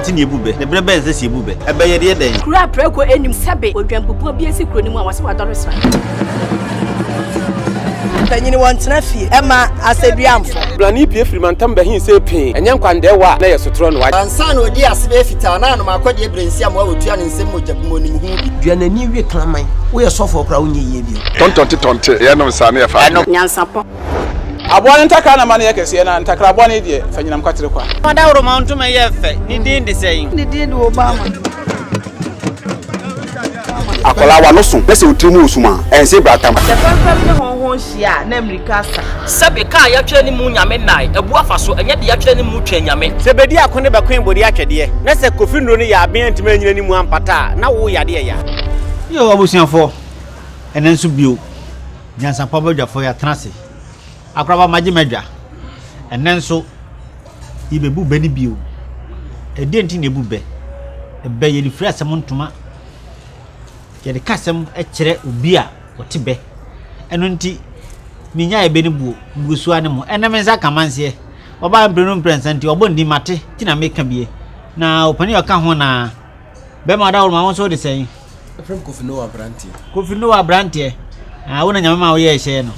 nti na yɛbu bɛ? Na berɛ bɛn na ɛsɛ sɛ yɛbu bɛ? Ɛbɛ yɛde yɛ dɛn? Kuro a prako nnim sɛbe odwanbubuo bi asi kuro no mu a wɔse wadɔre sra. Mpanyin wɔntena fie ɛma asɛduamfo. Brane pue firi mantam bɛhe sɛ pee, ɛnyɛ nkwandɛɛwa a na ɛyɛ sotorɔ no. Ansa na ɔdii ase bɛyɛ fitaa na anom akɔdeɛ berɛ nsi amoa wɔtua ne nsam mogya bi mu ɔnim ho bi. Dua n'ani we kraman. Woyɛ sɔfoɔ koraa wonyɛ yie bio. Tɔntɔnte tɔnte, yɛnom saa na yɛfa Ɛno nyansapɔ. Aboa no ntakra na ma no yɛ kɛseɛ, na ntakra bɔne deɛ, fa nyinam kwatere kwa. Ɔdawuroma ntoma yɛ fɛ, ne din de sɛn? Ne din de Obama. Akwadaa w'ano so na sɛ wo tiri mu wɔ sum a, ɛnse bratam. Sɛ fɛmfɛm ne hɔnhɔn hyia a, na mmirika asa. Sɛbe ka a yɛatwerɛ ne mu Nyame nnae, abu afa so, ɛnyɛ deɛ yɛatwerɛ ne mu Twɛn Nyame. Sɛ bedi ako ne bɛkoe bode atwɛdeɛ, na sɛ Kofi nnuro no yɛ aben antumi anyina ne mu ampata a, na wo yadeɛ ya. Yo abusuafoɔ, ɛnɛ nso bio, Nyansapɔ abadwafoɔ yɛatena ase. Akoraba magye m'adwa. Ɛnɛ nso, yɛbɛbu bɛ no bio. Ɛdeɛn nti na yɛbu bɛ? Bɛ yɛde firi asɛm ntoma, yɛde ka asɛm kyerɛ obi a ɔte bɛ. Ɛno nti, menyae bɛ no buo, megu so ara ne mo. Ɛnnɛ me nsa ka amanseɛ. Ɔbaa mprenu mprɛnsa nti, ɔbɔ nni mate nti na meka bie. Na ɔpanin a ɔka ho na bɛrima ɔdaworo wo nso wode sɛn? Ɛfrɛ me Kofi Noah aberanteɛ. Kofi Noah aberanteɛ. Ah, wo na nyame ma woyɛɛ hyɛɛ no.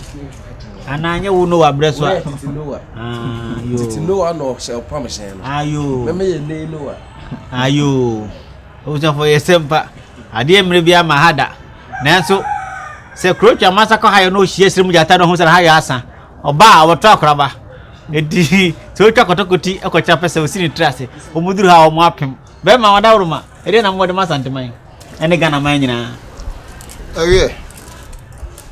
Anaa nyɛ wo Noah berɛ so a. Tete Noah. Ah, yo. Tete Noah na ɔhyɛ ɔpam hyɛn no. Ah, yo. Mɛmɛ yɛ nnɛ Noah. Ah, yo. Abusuafoɔ yɛ sɛ mpa. Adeɛ mmerɛ bi ama ha da. Nanso, sɛ kuro twa masa kɔ ha yɛ na ɔhyia srɛ mu gyata na ɔhu sɛ ha yɛ asa. Ɔba a ɔbɛtɔ akoraba. Enti sɛ ɔtwa kɔtɔkɔti kɔkyerɛ pɛ sɛ ɔsi ne tiri ase. Wɔn duru ha a wɔn apem. Bɛrima wɔn adaworoma. Ɛdeɛ na mowɔ de ma Asanteman ne Ghana man nyinaa. Ɛwiɛ,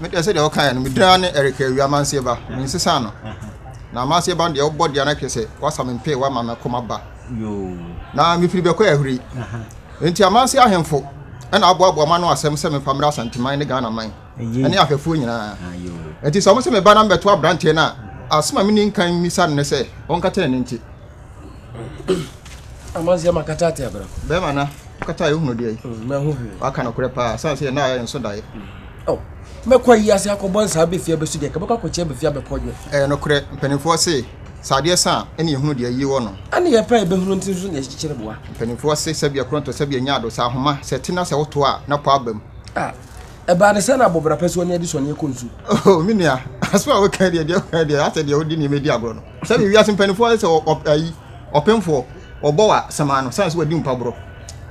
me deɛ sɛdeɛ wokaeɛ no, me din ara ne Eric Awia Amanseɛ Ba, mensesa no. Na Amanseɛ Ba no deɛ wobɔ deɛ na kyerɛ sɛ woasa me mpee woama me kɔma ba. Na mefiri bɛkɔ ahuri. Enti Amanseɛ ahemfo ɛna aboaboa m'ano asɛm sɛ memfa mmra Asanteman ne Ghana man ɛne ahwɛfoɔ nyinaa. Enti sɛ wɔn sɛ meba na mebɛto aberanteɛ no a, asɛm a menni nkan mmisa no ne sɛ ɔnkata n'ani nti. Amanseɛ ma kata ate abira. Bɛrima na kata yɛ hunu deɛ yi. Mm, mɛho hwee. Waka nokorɛ paa sane sɛ yɛn na yɛ nso daeɛ. Mm. Oh, mɛkɔ ayi ase akɔbɔ nsaa bɛfie abɛsu deɛ kabɛkɔ akɔkyɛ bɛfie abɛkɔ dwɛ. Ɛyɛ nokorɛ mpanimfoɔ se sɛ adeɛ sa a ɛne yɛhunu deɛ ayie wɔ no. Ɛne yɛpɛ a yɛbɛhunu nti nso na yɛkyekyere boa. Mpanimfoɔ se sɛbi ɛkorɔntɔ sɛbi ɛnya ado sɛ ahoma sɛ ɛte na sɛ woto a na pɔ aba mu. Ah, ɛbaa ne sɛ na abɔbra pɛ so ɔne adi sɔne ɛkɔ nsu. Oh, me nua, aso a woka deɛ deɛ woka deɛ asɛ deɛ wode nneɛma di agorɔ no. Sɛbi wiase mpanimfoɔ sɛ ayi ɔpemfoɔ ɔbɔ wa sɛmaa no sane sɛ wadi mpaborɔ.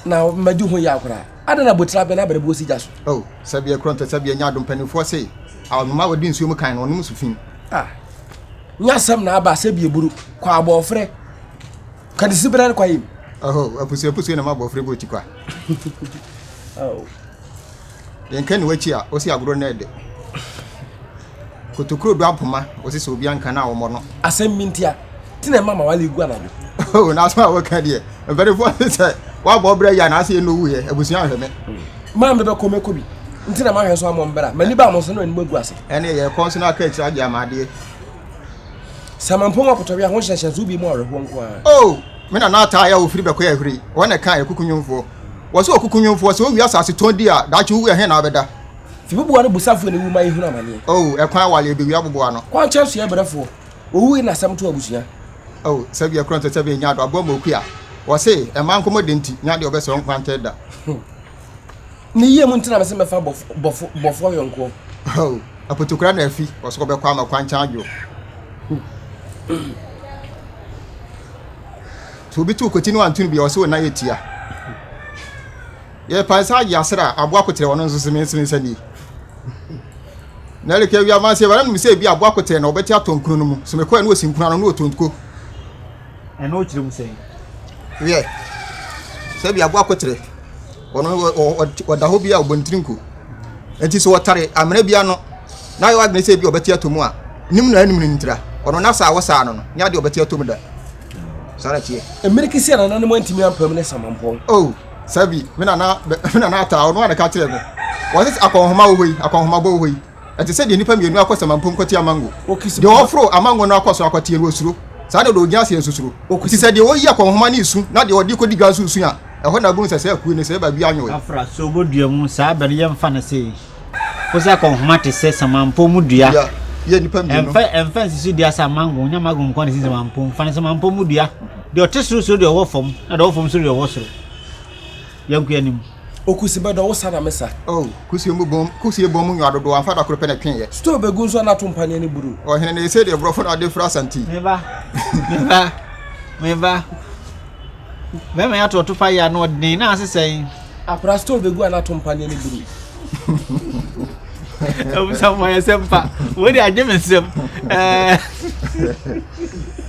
Na madi ho yɛ akora. Ada na botira bɛ na abɛrɛ bu osi gya so. Oh, sɛbi ɛkorɔ ntɛ sɛbi ɛnya ado mpanimfoɔ se anoma a wɔdi nsuo mu kan no ɔnom so fi. Ah, nyɛ asɛm na aba sɛbi eburu kɔ abɔɔfrɛ kadisi brɛ no kwa yim. Oh, apusuo apusuo na ma abɔɔfrɛ bɔ ti kwa. Oh. Yɛnka ne w'akyi a, ɔsi agorɔ no ɛdɛ. Kotokuro do apoma, ɔsi sɛ obi anka no a wɔmmɔ no. Asɛm bi ntia, ti na ɛma ma wale gu anadwo. Oh, na asɛm a wɔka deɛ, mpanimfoɔ se sɛ woabɔ brɛ yɛ anaasɛ yɛ na owuiɛ, abusua nhwɛ me. Maa mebɛkɔ mɛkɔ bi, nti na mahwɛ so amɔ mbra, m'ani baa mo so na m'anim agu ase. Ɛne yɛkɔ nso na aka akyire agye ama adeɛ. Sɛ mampɔn apotɔwe a ho hyɛnhyɛnso bi mu awerɛhoɔ nko ara. Oh, me nana ataa yɛ a ofiri bɛkɔ ahuri, wɔn na ɛka ɛkuku nwomfoɔ. Wɔ sɛ ɔkuku nwomfoɔ, sɛ owie asase tɔn di a, daakye wowu ɛhe na wobɛda? Fibuboa no busafoɔ na ewu ma yɛhunu amaneɛ. Oh, ɛkwan awale ebewi aboboa ano. Kwankyɛn so yɛ brɛfoɔ, owu yi na asɛm to abusua. Oh, sɛbi ɛkorɔ ntɛ sɛbi enya ado aboa ma okua. Wɔse, ɛmmaa nkɔmmɔ de nti, nya deɛ ɔbɛsrɛ wo nkwankyɛn da. Ne yie mu nti na mese mɛfa bɔfo, bɔfo, bɔfoɔ yɔnkoɔ. Oh, apotokura na afi, wɔse wɔbɛkɔ ama kwankyɛn adwo. Sɛ obi to koti no anto no bi a, ɔsɛ wɔn nan yɛ tia. Yɛpa nsa agye asra a, aboa koterɛ ɔno nso se me nso me nsa nie. Na ɛreka awia amanseɛ ba na menim sɛ ebi aboa koterɛ na ɔbɛte atɔ nkunu no mu. So mekɔɛ na ɔsi nkunu ano na ɔtɔ nko. Ɛno wokyerɛ mu sɛn? Wiɛ, sɛ bi aboa koterɛ ɔno ɔda hɔ bi a ɔbɔ ne tiri nko. Nti sɛ ɔtare amena bi ano na ayɛ w'adwene sɛ ebi ɔbɛte atɔ mu a, nim na anim no ntira. Ɔno na saa wɔsaa no no, nyɛ adeɛ ɔbɛte atɔ mu da. Saa na ɛteɛ. Mmirikisi a nananom antumi ampam ne samanpɔn. Oh, sabi, me nana, me nana ataa, ɔno a na ɛka kyerɛ me. Wɔse akɔnhoma wɔ hɔ yi, akɔnhoma bɔ wɔ hɔ yi. Ɛte sɛ deɛ nnipa mmienu akɔ samanpɔn kɔte amango. Deɛ ɔforo amango no akɔ soro akɔteɛ no, ɔsuro. Saa na deɛ ɔgyina aseɛ nso suro. Nti sɛ deɛ ɔyi akɔnhoma no resu na deɛ ɔde kɔdi dwa nso resu a, ɛhɔ na wobɛhu sɛ saa akuo no, sɛ ɛba bi anwoe. Afra, so wobɔ mu saa bɛ no yɛmfa no sei. Wo sɛ akɔnhoma te sɛ samanpɔn mu dua. Dua yɛ nnipa mmienu. Ɛmfa ɛmfa nsi so dua sɛ amango, nyɛ amango nko na ɛsi samanpɔn. Fa no samanpɔn mu dua. Deɛ ɔte soro suro deɛ ɔwɔ fam, na deɛ ɔwɔ fam suro deɛ ɔwɔ soro. Yɛnkɔ yɛn anim. Okusi bɛdɔ wo sa na me sa. Oh, kusie mu bom, kusie bom mu nwa dodoɔ amfa da koro pɛ na ɛtweeɛ. Stove bɛgu nso a na ato mpaneɛ ne buru. Ɔhene no ɛsei deɛ borɔfo na ɔde fra Asante. Me ba, me ba, me ba. Bɛrima yi ato ɔtopa yi ano ɔden na ase sɛn. Akora stove bɛgu a na ato mpaneɛ ne buru. Abusa mo ayɛ sɛ mpa. Wei de agye me nsam. Ɛɛ.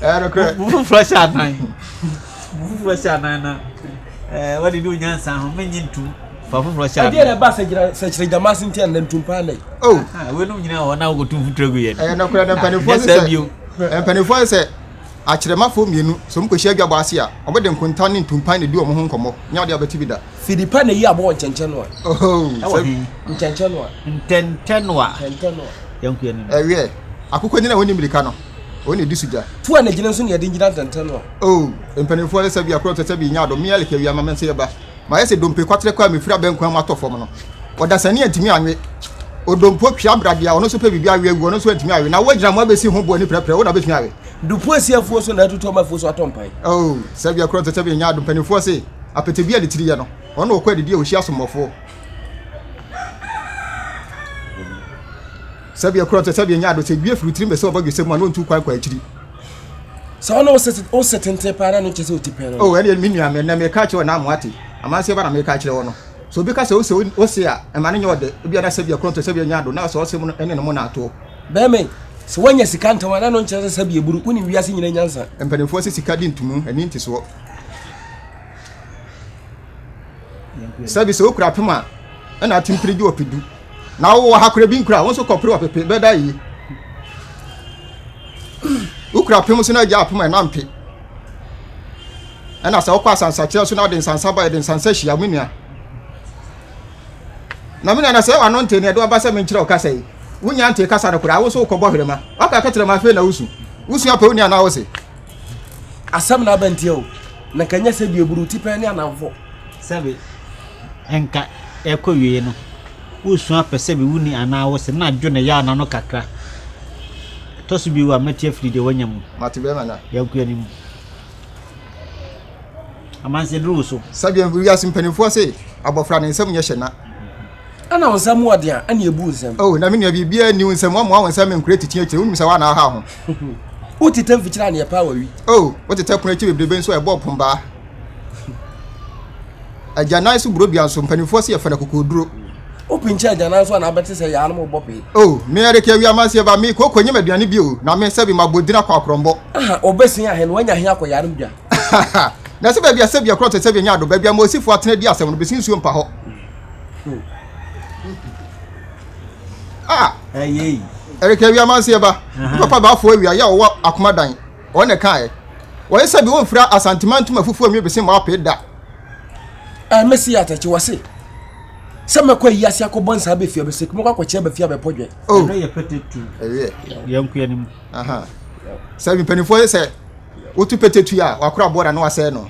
Ɛɛ nokorɛ. Mo foforɔ hyɛ anan. Mo foforɔ hyɛ anan na ɛɛ wɔde ne onyansa ho menye ntum. Fa foforɔ hyɛ anan. Ɛdeɛ na ɛba sɛ gyina sɛ kyerɛ gyama ase nti ɛnna ntum paa nɛ. Oh. Weinom nyinaa wɔ hɔ na wokɔtu mfuturo gu yɛn. Ɛyɛ nokorɛ na mpanimfoɔ sɛ mpanimfoɔ sɛ akyerɛmafoɔ mmienu sɛ wɔkɔhyia adwabɔ ase a wɔde nkonta ne ntumpan na ɛdi wɔn ho nkɔmmɔ nyɛ adeɛ a wobɛte bi da. Fidi pa na eyi aboɔ wɔ nkyɛnkyɛn no a. Oh, Ɛwɔ he? Nkyɛnkyɛn no a. Ntɛntɛ no a. Ntɛntɛ no a. Yɛn kɔ anim. Ɛwiɛ, akokɔ nyina a wɔnni mmirika no, wɔn na ɛdi so gya. Tu a na gyina nso na yɛde gyina ntɛntɛ no a. Oh, mpanimfoɔ sɛ sɛbi akorɔ sɛ sɛbi nya adom, me Alec awia ma me nso yɛba. Mayɛ sɛ dompe kwaterɛ kɔ a mefiri abɛnkwan mu atɔ fam no. Ɔdasani antumi anwe. Odompo twea brade a ɔno nso pɛ biribi awe agu, ɔno nso antumi awe. Na wo agyinamoa bɛsi ho boɔ ani prɛprɛ, wo na wobɛtumi awe. Dupo asi afuo so na atutu ama afuo so atɔ mpan. Oh, sɛbi akorɔ sɛ sɛbi nya adom, mpanimfoɔ se apete bi a ne tiri yɛ no, ɔno na ɔkɔ adidi a ɔhyia asommɔfoɔ. Sɛbi akorɔ sɛ sɛbi nya adom, sɛ due firi tirim bɛsɛ ɔba dwesɛ mu a na ɔntu kwan kɔ akyiri. Sɛ ɔne wo se tenten paa na no nkyɛ sɛ ɔti pɛn no. Oh, ɛne me nua, me nnɛ meka akyerɛ wɔ na mo ate. Amanseɛ ba na meka akyerɛ wɔ no. Sɛ obi ka sɛ ose ose a, ɛma no nyɛ ɔdɛ. Ebia na sɛbi ɛkorɔn te sɛbi ɛnyɛ ado, na sɛ ɔse mo no ɛne no mo na atoɔ. Bɛɛma yi, sɛ woanya sika ntɛm a, na ɛno nkyerɛ sɛ sɛbi eburu. Wonim wiase nyina nyansa. Mpanimfoɔ se sika di ntomu, ani ntesoɔ. Sɛbi sɛ wokura apem a, ɛna atempere gye ɔpedu. Na wowɔ ha kora bi nkura a, wo nso kɔpere ɔpepe, bɛda yie. Wokura apem so na agya apem a ɛna mpe. Ɛna sɛ wokɔ asansakyerɛ so na wode nsansa ba yɛde nsansa hyia me nua. Na me nua na sɛ wano nte ne ɛde waba sɛ menkyerɛ wo kasa yi. Wonya nte kasa no koraa wo nso wokɔbɔ hwerema. Waka kɛkyerɛ ma afei na wosu. Wosu apɛ wo nua na wo se. Asɛm na aba ntia o. Na nka nyɛ sɛ bi eburu ti pɛn ne anamfo. Sɛbe nka ɛkɔ wie no, wosu apɛ sɛbe wonni anaa wose na dwo ne yaw n'ano kakra. Ɛtɔ so bio a mɛte afiri deɛ wanya mu. Mate bɛrima na. Yɛnkɔ anim. Amanseɛ duru wo so. Sɛdeɛ wiase mpanimfoɔ se, abɔfra ne nsam nyɛ hyɛ na. Ɛna wo nsam wɔ den a, ɛna ebu wo nsam. Oh, na me nua biribiara nni wo nsam, woamoa wo nsam nkura titi akyire, wonim sɛ woana aha ho. Wotetɛ mfikyire a neɛ paa wawi. Oh, wotetɛ pono akyi bebrebe nso a ɛbɔ pombaa. Agyanan so burodua nso, mpanimfoɔ se yɛfa no akokoɔduro. Wopinkyɛ agyanan so a na abɛte sɛ yaanom rebɔ pee. Oh, me Erike awia amanseɛ ba, me kooko nyem aduane bio, na me sɛbi mabɔ din akɔ akorɔmbɔ. Aha, ɔbɛsen ahe na wanya he akɔ yaanom dwa. Na sɛ baabi a sɛbi ɛkorɔ te sɛbi ɛnyɛ ado, baabi a Mosifo atena di asɛm no, besi nsuo mpa hɔ. Ah, Erike awia amanseɛ ba, me papa baafo awia yɛ a ɔwɔ akoma dan, ɔno na ɛkaeɛ. Wɔyɛ sɛbi wɔmfira Asantema ntoma fufuo nwe bese mma apee da. Eh, mesi atɛkye wɔ se sɛ mɛkɔ ayi ase akɔbɔ nsa abɛfie abɛsɛ mɛkɔ akɔkyɛ abɛfie abɛpɔ dwɛ. Oh. Ɛno yɛ pete tu. Ɛwiɛ. Yɛn kua no mu. Aha. Sɛ mpanimfoɔ yɛ sɛ wotu pete tu a wakora aboɔ na na wasɛe no.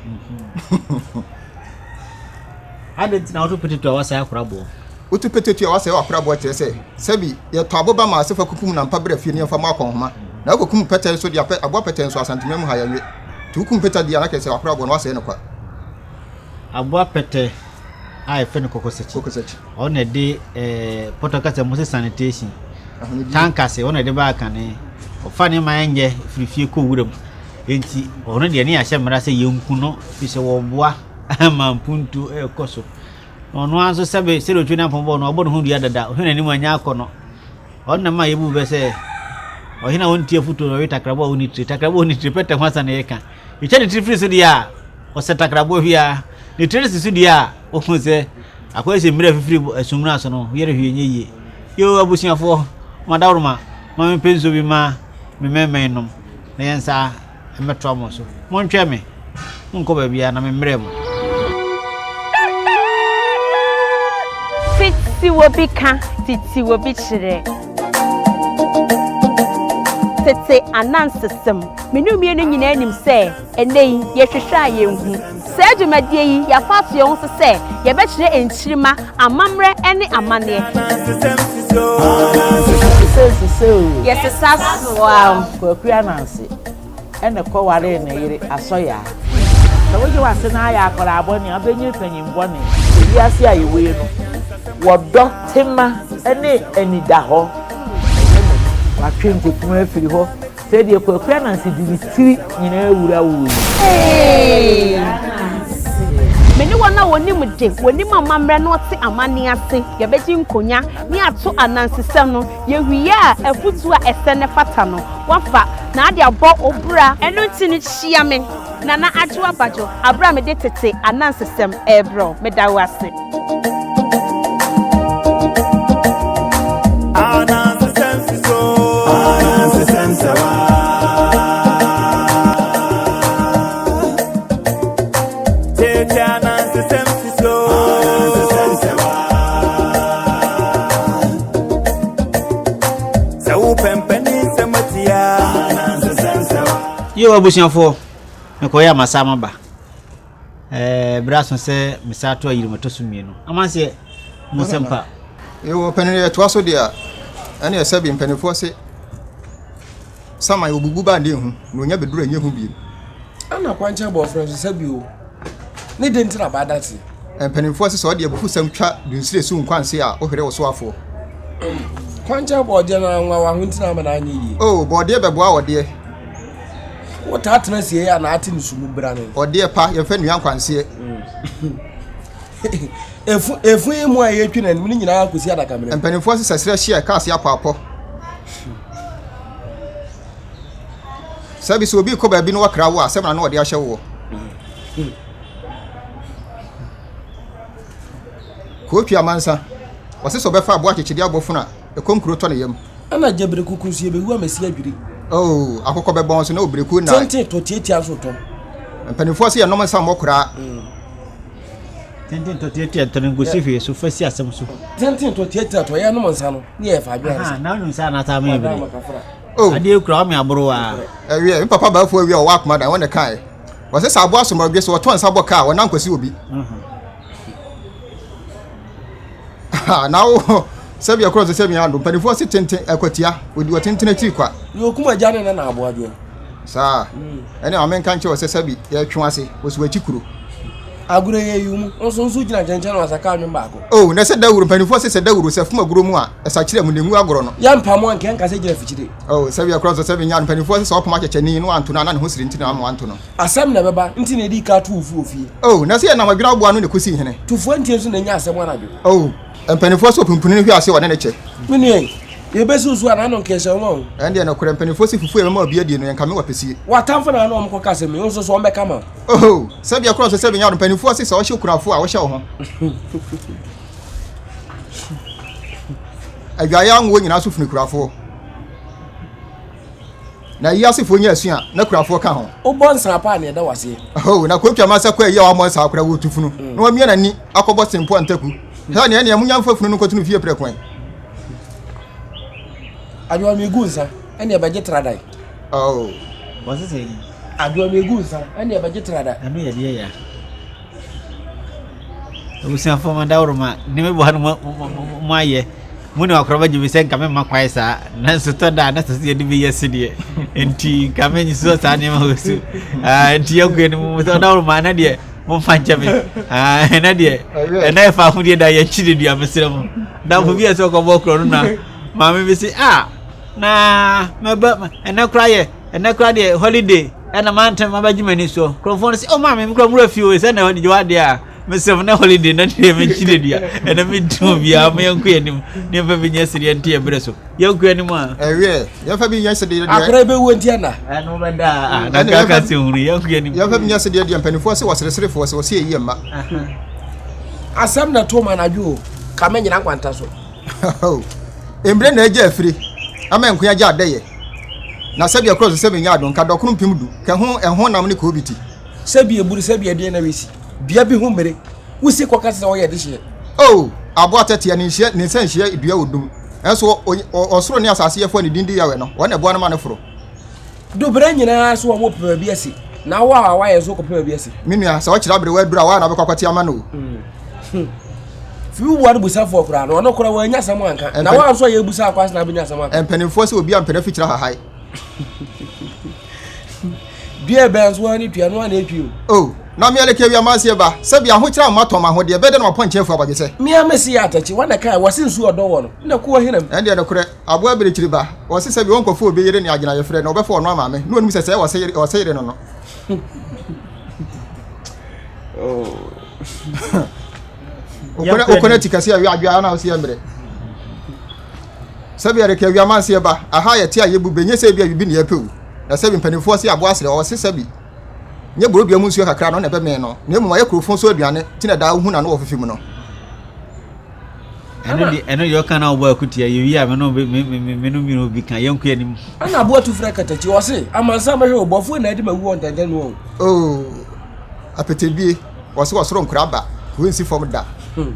Adɛn nti na wotu pete tu a wasɛe akora aboɔ? Wotu pete tu a wasɛe wakora aboɔ kyerɛ sɛ sɛbi yɛtɔ aboba ma asefa kukum na mpa brɛ fie ne yɛmfa mu akɔnhoma na wokɔkum pɛtɛ nso de apɛ aboa pɛtɛ nso Asantema mu ha yɛnwe. Nti wokum pɛtɛ deɛ a na kyerɛ sɛ wakora aboɔ no wasɛe no kwa. Aboa pɛtɛ a yɛfrɛ no kɔkɔsakyi. Kɔkɔsakyi. Ɔno na ɛde ɛɛ pɔtɔ kasa mu sɛ sanitation. Tankase ɔno na ɛde baa kane. Ɔfa nneɛma a ɛnyɛ firi fie kɔ wuram. Enti ɔno deɛ ne yɛahyɛ mmara sɛ yɛnku no firi sɛ wɔboa ma mpuntuo ɛrekɔ so. Na ɔno ara nso sɛbe sɛdeɛ ɔtwe n'apɔn bɔɔ no ɔbɔ ne ho dua dada. Ɔhwɛ n'anim a ɛnyɛ akɔnnɔ. Ɔno na ɛma yɛbu bɛ sɛ ɔhene a ɔntie afotuo no ɔwe takrabɔ a ɔnni tire. Takrabɔ a ɔnni tire pɛtɛ ho asa na yɛka. Yɛtwa ne tiri firi so deɛ a, ɔsɛ takraboa hwia. Ne tiri no si so deɛ a, wohu sɛ akɔyɛ sɛ mmerɛ fifiri asumina so no, yɛrɛ hwie nyɛ yie. Yoo abusuafoɔ, mo adaworoma, ma mempɛ nsuo bi ma me mɛmɛn nom na yɛn nsa mmɛtoa mo so. Montwɛn me, monkɔ baabiara na memmrɛ mo. Tete wɔ bi ka, tete wɔ bi kyerɛ. Tete anansesɛm. Me ne wo mmienu nyinaa nim sɛ ɛnnɛ yi, yɛhwehwɛ a yɛnhu. Saa dwumadie yi, yɛafa ato yɛn ho so sɛ yɛbɛkyerɛ nkyirimma amammerɛ ne amanneɛ. Yɛsesa soa. Kwaku Ananse na ɛkɔwaree ne yere Asɔyaa. Sɛ wogye w'ase na ayɛ akwadaa bɔne a, wobɛnyini panyin bɔne. Ewiase a yɛwɔ yi no, wɔdɔ tema ne anidahɔ. Ɛnyɛ n'ani. Watwe nkukuo afiri hɔ. Sɛdeɛ Kwaku Ananse de ne tiri nyinaa wura wo yi. Hey! Me ne wɔn a wɔnim de, wɔnim amammerɛ na wɔte amanne ase, yɛbɛgye nkonya ne ato anansesɛm no. Yɛwie a, afotuo a ɛsɛ na ɛfata no, woafa na ade abɔ wo bra. Ɛno nti no, hyia me, Nana Adwoa Badwo, aberɛ a mede tete anansesɛm rebrɛ wo. Meda wo ase. Yo abusuafoɔ, mekɔyɛ amasa maba. Ɛɛ berɛ aso sɛ mesan to ayiri mɛtɔ so mmienu. Amanseɛ, mo nsɛm pa. Yɛwɔ panin yɛtoa so deɛ a, ɛne ɛsɛ bi mpanimfoɔ se saman obubu ba ne ehu na onya bɛduru ɛnyɛ hu biem. Ɛna kwankyɛn bɔɔfrɛ nso sɛ bio ne den nti na baa date. Mpanimfoɔ se sɛ ɔde abufusɛm twa dunsire so nkwanse a wohwere wo so afoɔ. Kwankyɛn bɔɔdeɛ no anwa ho nti na ama no anyɛ yie. O bɔɔdeɛ bɛboa ɔdeɛ. Wotaa tena sie a na ate ne su mu bra ne. Ɔdeɛ pa yɛmfa nnua nkwanseɛ. Efu efu yi mu a yɛtwi n'anim ne nyinaa kɔsi adakamena. Mpanimfoɔ se sɛ serɛ hye a ɛka ase apɔapɔ. Sɛbi sɛ obi rekɔ baabi na wakra wo a asɛm na na ɔde ahyɛ woɔ. Kootwi amansa, ɔse sɛ ɔbɛfa aboa akyekyedeɛ abɔfunu a, ɛkɔm kuro tɔ ne yam. Ɛna gya bereku ku nso yɛbɛwu amasi adwiri. Oh, akokɔ bɛbɔn so na obereku na. Tenten tɔ tiatia nso tɔ. Mpanimfoɔ se yɛnom nsa mmɔ koraa. Tenten tɔ tiatia tɔ no nkosi hwee so fa si asɛm so. Tenten tɔ tiatia tɔ yɛnom nsa no ne yɛ fa adwene ansa. Na wonim sɛ anata ama yɛ bere. Oh. Adeɛ kura ɔme aboro a. Ɛwiɛ, me papa baafo awie a ɔwɔ akoma dan wɔn na kae. Wɔse sɛ aboa asomɔdwe sɛ wɔtɔ nsa bɔ kaa wɔnan kɔsi obi. Na wo sɛbi ɛkorɔ sɛ sɛbi ando mpanimfoɔ se tenten ɛkwatia odi ɔtenten akyiri kwa. Yɛ okum agya ne nana aboa deɛ. Saa ɛne maame nka nkyerɛ wɔ sɛ sɛbi yɛtwe ase wɔsi wɔakyi kuro. Agorɔ yɛ yi mu nso nso gyina nkyɛnkyɛn na wasaka anwom baako. Oh na sɛ dawuro mpanimfoɔ se sɛ dawuro sɛ fom agorɔ mu a ɛsakyerɛ mu na engu agorɔ no. Yɛ mpamo anka nka sɛ gyina fikyire. Oh sɛbi ɛkorɔ sɛ sɛbi nya mpanimfoɔ se sɛ ɔpam akyɛkyɛni no anto no ana ne ho siri nti na ama wanto no. Asɛm na ɛbɛba nti na edi ka to wo fi wɔ fie. Oh, na sɛ yɛnam adwene aboa ano na ekosii hene. Tufoɔ ntie nso na enya asɛm anadwo. Oh, mpanimfoɔ sɛ opumpuni no hwe ase ɔne ne kyɛ. Me nua yi, yɛbɛsi wo so a n'ano nka ɛhyɛ wo ma o. Ɛndeɛ nokorɛ, mpanimfoɔ se fufuo a yɛbɛma obi adie no, yɛnkame wɔ apɛsie. W'atamfo na ne wɔn kɔka asɛm yi, wo nso so wɔbɛka ma wo. Oh, sɛdeɛ korɔ nso sɛ benya no, mpanimfoɔ se sɛ ɔhyɛ okunafoɔ a, wohyɛ wo ho. Adwaeɛ anwoɔ nyinaa so funu kurafoɔ. Na ayi asefoɔ nya asu a, na kurafoɔ ka ho. Wobɔ nsa pa a na ɛda w'aseɛ. Oh, na kotwa ma sɛ kɔ ayi a wammɔ nsa akora wɔtu funu mm. na wamia n'ani akɔbɔ sempo antaku. Sɛ nea nea munya mfa funu no nkɔto no fie prɛko ɛ. Adwoa megu nsa ɛne ɛbɛgye tradan. Oh. Wɔse sɛ yi. Adwoa megu nsa ɛne ɛbɛgye tradan. Ɛno yɛ deɛ ya. Abusuafoɔ mo adaworoma ne me boa no mo ayɛ mo ne wakora bɛgye me sɛ nka memma kwae saa nanso tɔ da a na sɛ sɛ yɛde bɛyɛ se deɛ nti nka mensuo saa nneɛma wɔ su ah, nti yɛnkɔ anim mu sɛ ɔdaworoma ɛnɛ deɛ momfa nkyɛ me ah, ɛnɛ deɛ ɛnɛ ɛfa ahodeɛ da yɛkyi de dua mesrɛ mo damfo bi a sɛ ɔkɔbɔ korɔ no na maame bi se ah na mɛba ɛnɛ kora yɛ ɛnɛ kora deɛ holiday Ɛna mantam abɛgye m'ani so. Nkurɔfoɔ no sɛ, oh maame, me kura mura fie o, sɛ na holiday wa deɛ a, mesrɛ mo na holiday na deɛ menkyi de dua. Ɛna mentu obiara, mo yɛnkɔ yɛn anim, ne yɛmfa bi nyɛ sedeɛ nte yɛn berɛ so. Yɛnkɔ yɛn anim a. Ɛwiɛ, yɛmfa bi nyɛ sedeɛ deɛ. Akora bɛwu nti ɛna. Ɛno bɛda a, na kaka se hunu, yɛnkɔ yɛn anim. Yɛmfa bi nyɛ sedeɛ deɛ, mpanimfoɔ se wɔsereserefoɔ sɛ wɔse ɛyi yɛn mma. Asɛm na ɛtoo ma anadwo o, ka mɛnyina nkwanta so. Mbre na agya afire ama nko agya adɛyɛ na sɛbi ɛkorɔ so sɛ menya ado nka dɔkono mpem du kɛ ho ɛho nam ne koobi ti. Sɛbi eburu sɛbi ɛdeɛn na wesi dua bi ho mmere wosi kɔka sɛ ɔyɛ dehyeɛ. Oh aboa tɛtea ne nhyia ne nsa nhyia dua odum ɛnso ɔsoro ne asase yɛfoɔ ne din di Yahweh no wɔn na ɛboa no ma no foro. Dubrɛ nyinaa so wɔn pɛ baabi asi na wo a wayɛ nso kɔpɛ baabi asi. Me nua sɛ ɔkyerɛ aberewa aduru a woa na wobɛkɔ akɔte ama no o. Hmm. Fi wo bua no busafoɔ koraa no ɔno koraa wanya asɛm anka na wo nso a yɛbusa akɔ asena abɛnya asɛm anka. Mpanimfoɔ sɛ obi ampɛ n'afikyiri ahahae. Dua bɛn nso ara ne tua no ara na etwi o. Oh, na Na me Aleke awia manseɛ ba, sɛbi ahokyerɛ a matɔn m'ahodeɛ, ɛbɛyɛ dɛn na mapɔnkye afu abɔdwesɛ? Me ara mese yɛ atakyi, wana kae, wɔse nsuo ɔdɔ wɔ no, na kuo hena mu? Ɛndeɛ nokorɛ, aboa abirekyiri ba, wɔse sɛbi ɔnkɔfa obi yere ne agyinayɛfrɛ, na ɔbɛfa ɔno ama me, na ɔnim sɛ sɛɛ ɔse yere, ɔse yere no no. Okɔ na ti kɛse awia adwea na ɔse yɛ mmerɛ. Sɛbi Aleke awia manseɛ ba, aha yɛte a yɛbu bɛ, nyɛ sɛ ebi a bibi ne yɛpɛ o, na sɛbi mpanimfoɔ se aboa serɛ, ɔse sɛbi. Nyɛ borodua mu nsuo kakra no na ɛbɛmee no, na mmom ayɛ kurofo so aduane, nti na daa wohu n'ano wɔ fefe mu no. Ɛno deɛ ɛno deɛ ɔka na ɔbɔ akutia yɛ wie a me no me me me me no mmienu bi ka yɛn kɔ anim. Ɛna aboa tu frɛ katakyi ɔse amansan bɛhwɛ o bɔfoɔ na adi ma wu wɔ ntɛntɛn no o. Oo apetebie wɔse ɔsoro nkora ba kuro nsi fam da. Hmm.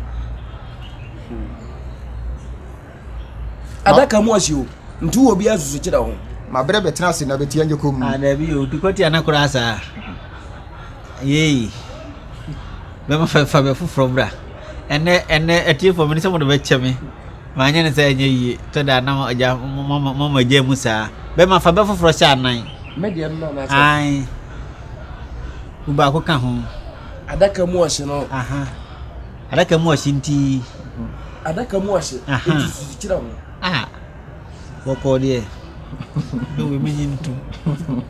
Adaka mu ɔhye o, nti wowɔ obiara susu kyerɛ ho. Mabrɛ bɛtena ase na bɛtia nyɛ komm. Ah dabi o, di kɔtia na koraa saa. Yei. Bɛma fa fa bɛ foforɔ bra. Ɛnɛ ɛnɛ atiefoɔ mene sɛ mode bɛkyɛ me. Manyɛ ne sɛ ɛnyɛ yie. Tɔ da na agya mama agya mu saa. Bɛma fa bɛ foforɔ hyɛ anan. Me deɛ no na sɛ. Ae. Wo baako ka ho. Adaka mu ɔhye no. Aha. Adaka mu ɔhye nti. Adaka mu ɔhye nti susu kyerɛ ho. Ah, bɔkɔɔ deɛ. Bɛwɔ mi nyi ntum.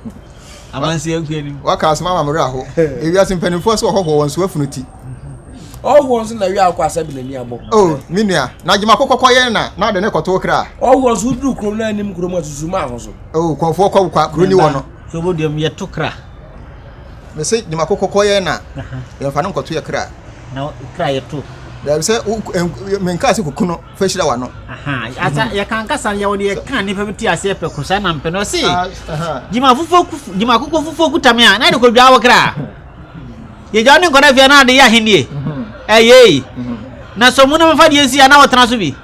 Amansi nkua nim. Waka asɛm ama me werɛ aho. Ewiase mpanimfoɔ sɛ ɔhɔhoɔ wɔn so afunu ti. Ɔhɔhoɔ nso na wia akɔ asɛ bi n'ani abɔ. Oh, me nua, na gyema kɔkɔ kɔ yɛn na na ade ne kɔto kra. Ɔhɔhoɔ nso woduru kurom na anim kurom asusu ma ho so. Oh, kɔnfoɔ kɔ kwa kuro ni wɔ no. So boduam yɛto kra. Mese gyema kɔkɔ kɔ yɛn na yɛmfa no nkɔto yɛ kra. Na kra yɛ to. Dabi sɛ menkaa sɛ kuku no fa hyira w'ano. Asa yɛka nkasa yɛ wɔde yɛka nnipa bi te aseɛ pɛ ko saa na mpɛ no ɔse gyima fufuo gyima akokɔ fufuo kuta me a na de kɔdwa wo kra yɛgya wo ne nkɔda fie na ade yɛ ahennie ɛyei na sɛ mu na mefa deɛ nsi a na wɔtena so bi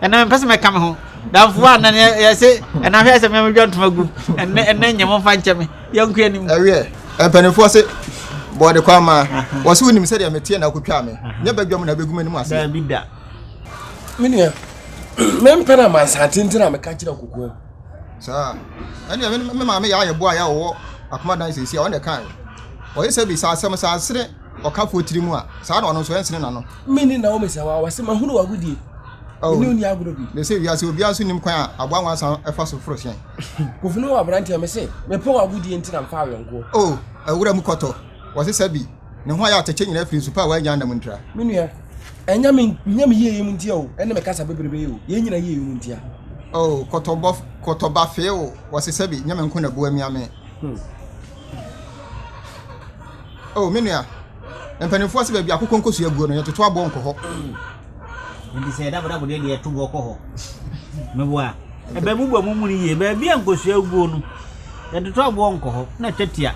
ɛnɛ mempɛ sɛ mɛka me ho damfo a na yɛse ɛna hwɛ sɛ memedwa ntoma gu ɛnɛ ɛnɛ nyɛ momfa nkyɛ me yɛnkɔ anim. Ɛwiɛ, mpanimfoɔ se bɔɔde kwan maa wɔse wonim sɛdeɛ meteɛ na akotwaa me nyɛ badwam na abɛgu m'anim ase. Daabi da. Me nua, mempɛ no amansan tenten a meka kyerɛ kokoam. Saa. Ɛnneɛ me maame yɛ ayɛ boa yɛ a ɔwɔ akomadan seesie a ɔno na ɛkaeɛ. Ɔyɛ sɛ bi sɛ asɛm sɛ asene ɔkafoɔ tiri mu a, saa na ɔno nso ɛnsene n'ano. Me ne Naomi sɛ wa wɔse mahunu w'agodie. Oh, Me ne wo nni agorɔ bi. Na sɛ wiase obiara nso nim kwan a aboa nwansa fa so foro hyɛn. Kofi ne wɔ aberanteɛ me se mepɛ w'agodie nti na mfa awɛnkoɔ. Oh, awura mu kɔtɔ, wɔse sɛ bi ne ho ayɛ atɛkyɛ nyinaa firi nsu pa a wannya anam ntira. Me nua, ɛnyɛ me nyɛ me yieyɛ mu ntia o, ɛne me kasa bebrebe yi o, yɛn nyina yieyɛ mu ntia. Oh, kɔtɔbɔ kɔtɔba fee o, wɔse sɛ bi nyɛ me nko na bu amia me. Hmm. Oh, me nua, mpanimfoɔ se baabi akokɔ nkosua guo no, yɛtoto aboɔ nkɔ hɔ. Nti sɛ dabodabo deɛ deɛ ɛto boɔ kɔ hɔ. Meboa. Ɛbɛ mu bɔ mu mu no yie. Baabi a nkosua guo no, yɛtoto aboɔ nkɔ hɔ na atwa tia.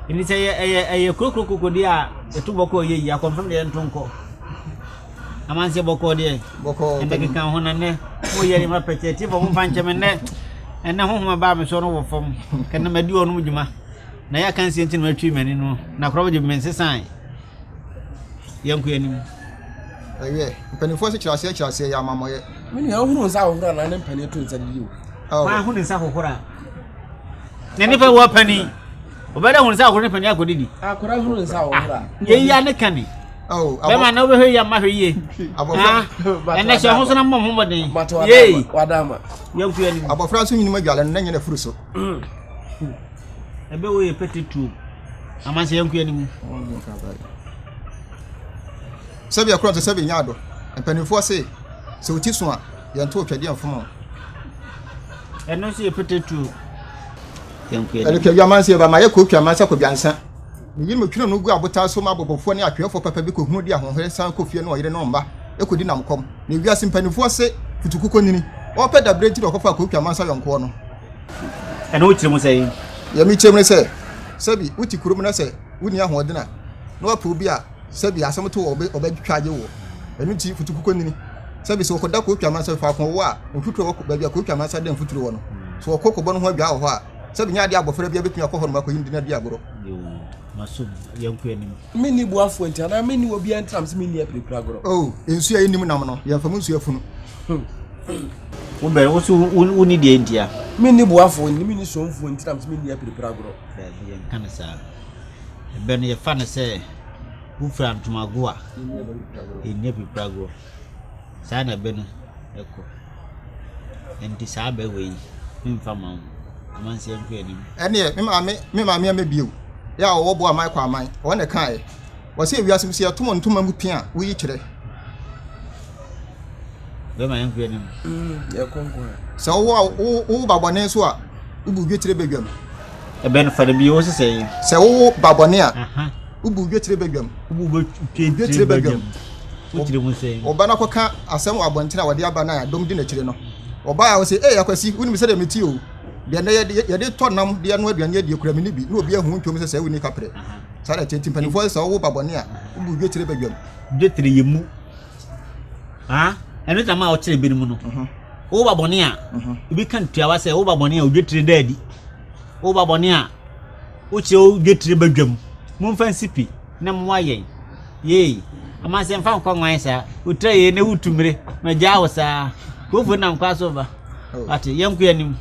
Nti sɛ ɛyɛ ɛyɛ ɛyɛ kurokuro koko deɛ a yɛto bɔkɔɔ yɛ yie. Akɔmfam deɛ yɛnto nkɔ. Amanseɛ bɔkɔɔ deɛ. Bɔkɔɔ. Ɛnɛ keka ho na nnɛ moyɛ nneɛma pɛkyɛ. Tiefo momfa nkyɛ me nnɛ. Ɛnɛ honhom a ɛbaa me soɔ no wɔ fam. Kɛnɛ madi wɔnom dwuma. Na yɛ akansie nti na matwi m'ani no. Na korɔ gye me nsesae. Yɛnkɔ anim. Ɛwiɛ, mpanimfoɔ se kyerɛ aseɛ kyerɛ aseɛ yɛ amammɔyɛ. Me nua, wohunu nsa ahohoro anaa ne mpanin to nsa didi o. Oh. Wɔn ahunu nsa hohoro a. Na nipa wɔ panin. Ɔbɛda hunu nsa ahohoro ne panin akɔdidi. Akora hunu nsa ahohoro a. Yɛyi ya ne ka ni. Oh, Bɛma na wobɛhwɛ yie ama hwɛ yie. Abɔfra. Ɛnɛ hyɛ ho so na mmɔ ho mmɔden. Yei. Wadama. Yɛnkɔ anim. Abɔfra nso nyini mu adwale no na nyɛ n'afuru so. Ɛbɛ wo yɛ pete tuo. Amansɛ yɛnkɔ anim. Sɛbi ɛkorɔ nso sɛbi nyɛ ado. Mpanimfoɔ se sɛ wo ti so a yɛnto otwadeɛ mfom wo. Ɛno nso yɛ pete tuo. Yɛnkɔ anim. Ɛde kwadwo amanseɛ ba ma yɛ kootwa amansa kwadwansa. Ne yere twe no gu abotan so ma abɔbɔfoɔ ne atweɛfoɔ papa bi kɔhunu de ahoɔherɛ san kɔ fie ne ɔyere ne ɔmma kɔdi nam kɔm. Na ewiase mpanimfoɔ se futukokɔ nini. Ɔrepɛ daberɛ nti na ɔkɔfaa kootwa amansa yɔnkoɔ no. Ɛno wo kyerɛ mu sɛn? Deɛ mekyerɛ mu ne sɛ, sɛbi wote kurom na sɛ wonni ahoɔden a, na woapɛ obi a sɛbi asɛm to wɔ ɔbɛtwa agye woɔ. Ɛno nti futukokɔ nini. Sɛbi sɛ wɔkɔda Kootwa Amansa faako ɔwɔ a, mfuturo wɔ baabi a Kootwa Amansa da mfuturo wɔ no. Sɛ wɔkɔ kɔbɔ no ho adwaa wɔ hɔ a, sɛbi nyɛ adeɛ a abɔfra biara bɛtumi akɔ hɔnom akɔyi no de no adi agorɔ. Menni boafoɔ nti anaa menni obiara nti na mese menni apirapira agorɔ. Oh, nsuo a yɛnnim nam no, yɛmfa mu nsuo afunu. Wo bɛn, wo so wonni deɛ ntia? Menni boafoɔ nti, menni somfoɔ nti na mese menni apirapira agorɔ. Daabi, yɛnka no saa. Ɛbɛ no yɛfa no sɛ wofira ntomago a, ɛnnya pipragoɔ. Saa na ɛbɛ no kɔ. Ɛnti saa bɛ wei memfa ma wo. Amanseɛ nkɔ anim. Ɛneɛ me maame me maame ama bio yɛ a ɔwɔ bo aman kɔ aman ɔno na ɛkaeɛ wɔse ewiase mu sɛ yɛto mo ntoma mu pia a woyi kyerɛ. Bɛma yɛn kɔ anim. Sɛ wowo a wowo ba bɔne nso a wobu dwetire badwam. Ɛbɛn fa no bio wo sesɛ yi. Sɛ wowo ba bɔne a wobu dwetire badwam. Wobu dwetire badwam. Wotiri mu sɛn. Wo ba no akɔka asɛm wɔ abɔnten a wɔde aba no a dɔm di n'akyire no. Ɔbaa a ɔse, Ei Akwasi, wonim sɛdeɛ mete o. Deɛ nnɛ yɛde yɛde tɔ nam de anoa aduane adie koraa menni bi. Na obi ahu wo ntwom sɛ sɛ wonni kaprɛ. Saa na ɛteɛ nti mpanimfoɔ se sɛ wowo ba bɔne a wobu dwetire badwam. Dwetire yɛ mu. Ah, ɛno na ma ɔkyerɛ binom no. Mhm. Wo ba bɔne a, mhm. obi ka ntuawa sɛ wo ba bɔne a odwetire da adi. Wo ba bɔne a, wokyerɛ wo dwetire badwam. Momfa nsi pi na mmoa yɛn. Yei, amansɛ mfa nkɔ nwan saa. Wotra yei na wotu mmire, magyaa wo saa. Kurofo nam kwa so ba. Oh. Ate, yɛnkɔ anim.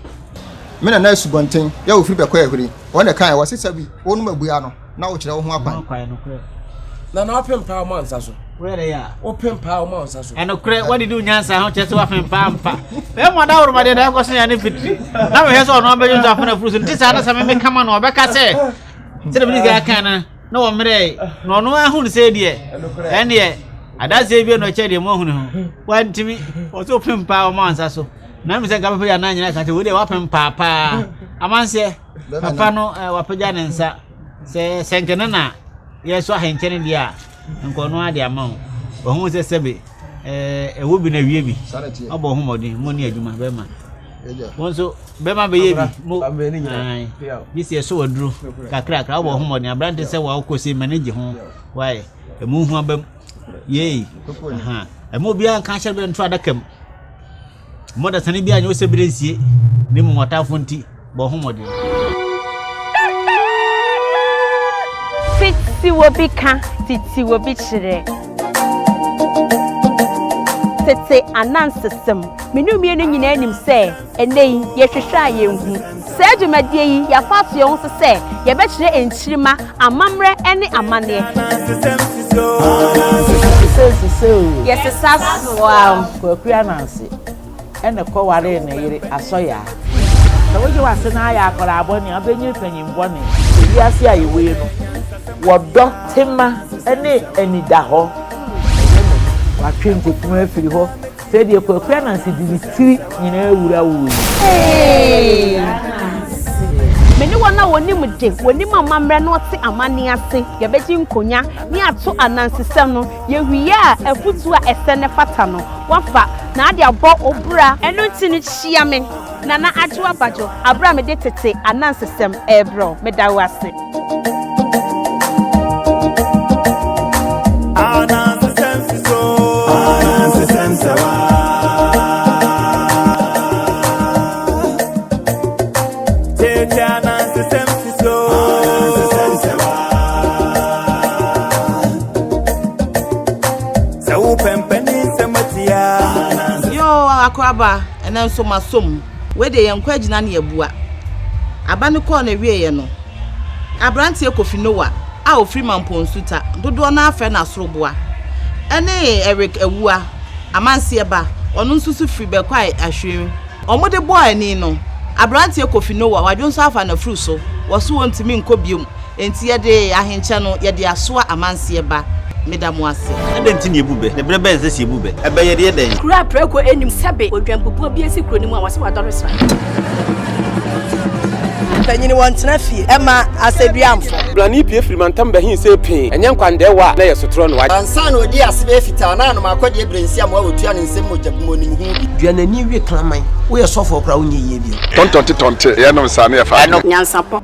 Me nana asubɔnten yɛ ofiri bɛkɔ ahuri. Wɔn na ɛkae, wɔse sɛ bi wonom abua no. na wokyerɛ wo ho akwan. Na na wopem paa ɔma nsa so. Wopem paa ɔma nsa so. Ɛnokorɛ wadidi wo nyansa ho kyerɛ sɛ wafem paa mpa. Bɛrima ɔda woroma deɛ na ɛkɔ so yɛ ne fitiri. Na mehwɛ sɛ ɔno abɛdwo nso afena furu so nti saa na sɛ meme kama no ɔbɛka sɛ sɛdeɛ mede kan kan no na wɔmmerɛ na ɔno ahunu sɛ deɛ ɛndeɛ adanseɛ bi na ɔkyɛ deɛ mo ahunu ho wantumi ɔsɛ wopem paa ɔma nsa so na mesɛ nka bɛpɛ yɛ anan nyina ka sɛ wei deɛ wapem paa paa amanseɛ Papa no eh, wapagya ne nsa sɛ sɛ nkɛ no na yɛsɔ ahenkyɛ no deɛ a nka ɔno ade ama wo wahu sɛ sɛbe eh, ɛwɔ bi na wie bi ɔbɔ ho mmɔden mo ne adwuma bɛma wo nso bɛma bɛyɛ bi mo gye sɛ ɛsɔ waduro kakrakra wobɔ ho mmɔden aberante sɛ wa wokɔ sei ma ne gye ho wae ɛmu hu abam yei ɛma obiara nka ahyɛ berɛ nto adaka mu Mmɔ dasani bi anyɛ wo sɛ bere nsie, na mmom ɔtamfo nti, bɔ ho mmɔden. Tete wɔ bi ka, tete wɔ bi kyerɛ. Tete anansesɛm. Me ne wo mmienu nyinaa nim sɛ ɛnnɛ yi, yɛhwehwɛ a yɛnhu. Saa dwumadie yi, yɛafa ato yɛn ho so sɛ yɛbɛkyerɛ nkyirimma amammerɛ ne amanneɛ. Yɛsesa soa. Kwaku Ananse na ɛkɔwaree ne yere Asɔyaa. Sɛ wogye w'ase na ayɛ akwadaa bɔne a, wobɛnyini panyin bɔne. Ewiase a yɛwɔ yi no, wɔdɔ tema ne anidahɔ. Ɛnyɛ n'ani. Watwe nkukuo afiri hɔ. Sɛdeɛ Kwaku Ananse de ne tiri nyinaa wura wo yi. Hey! Me ne wɔn a wɔnim de, wɔnim amammerɛ na wɔte amanneɛ ase, yɛbɛgye nkonya ne ato anansesɛm no. Yɛwie a, afotuo a ɛsɛ na ɛfata no, woafa na ade abɔ wo bra. Ɛno nti no, hyia me, Nana Adwoa Badwo, aberɛ a mede tete anansesɛm rebrɛ wo. Meda wo ase. Yoo akoraba ɛnɛ nso masom wei deɛ yɛnkɔ agyina ne abua aba no kɔɔ na wieɛ no Aberanteɛ Kofi Noah a ɔfiri Mampong Nsuta, dodoɔ no ara frɛ no Asoroboa, ne Eric Awuah, Amanseɛ ba, ɔno nso so firi Bɛkwae Ahwiri. Wɔde bɔɔ ani no, aberanteɛ Kofi Noah, wadwo nso afa n'afuru so, wɔ so ɔntumi nkɔ biom, enti yɛde ahenkyɛ no yɛde asoa Amanseɛ ba. Meda mo ase. Adɛn nti na yɛbu bɛ? Na berɛ bɛn na ɛsɛ sɛ yɛbu bɛ? Ɛbɛ yɛde yɛ dɛn? Kuro a prako nnim sɛbe odwampupuo bi asi kuro no mu a wɔse wadɔre sra. Panyin wɔntena fie ɛma asɛduamfo. Blani pue firi mantam bɛhee see pee, ɛnyɛ nkwandɛɛwa a na ɛyɛ sotorɔ no wagye. Ansa na ɔdii ase bɛyɛ fitaa na anom akɔdeɛ berɛ nsi amoa wɔtua ne nsam mogya bi mu ɔnim ho bi. Dua n'ani we kraman. Woyɛ sɔfoɔ koraa wonyɛ yie bio. Tɔntɔnte tɔnte yɛnom saa ne yɛfa. Nyansapɔ.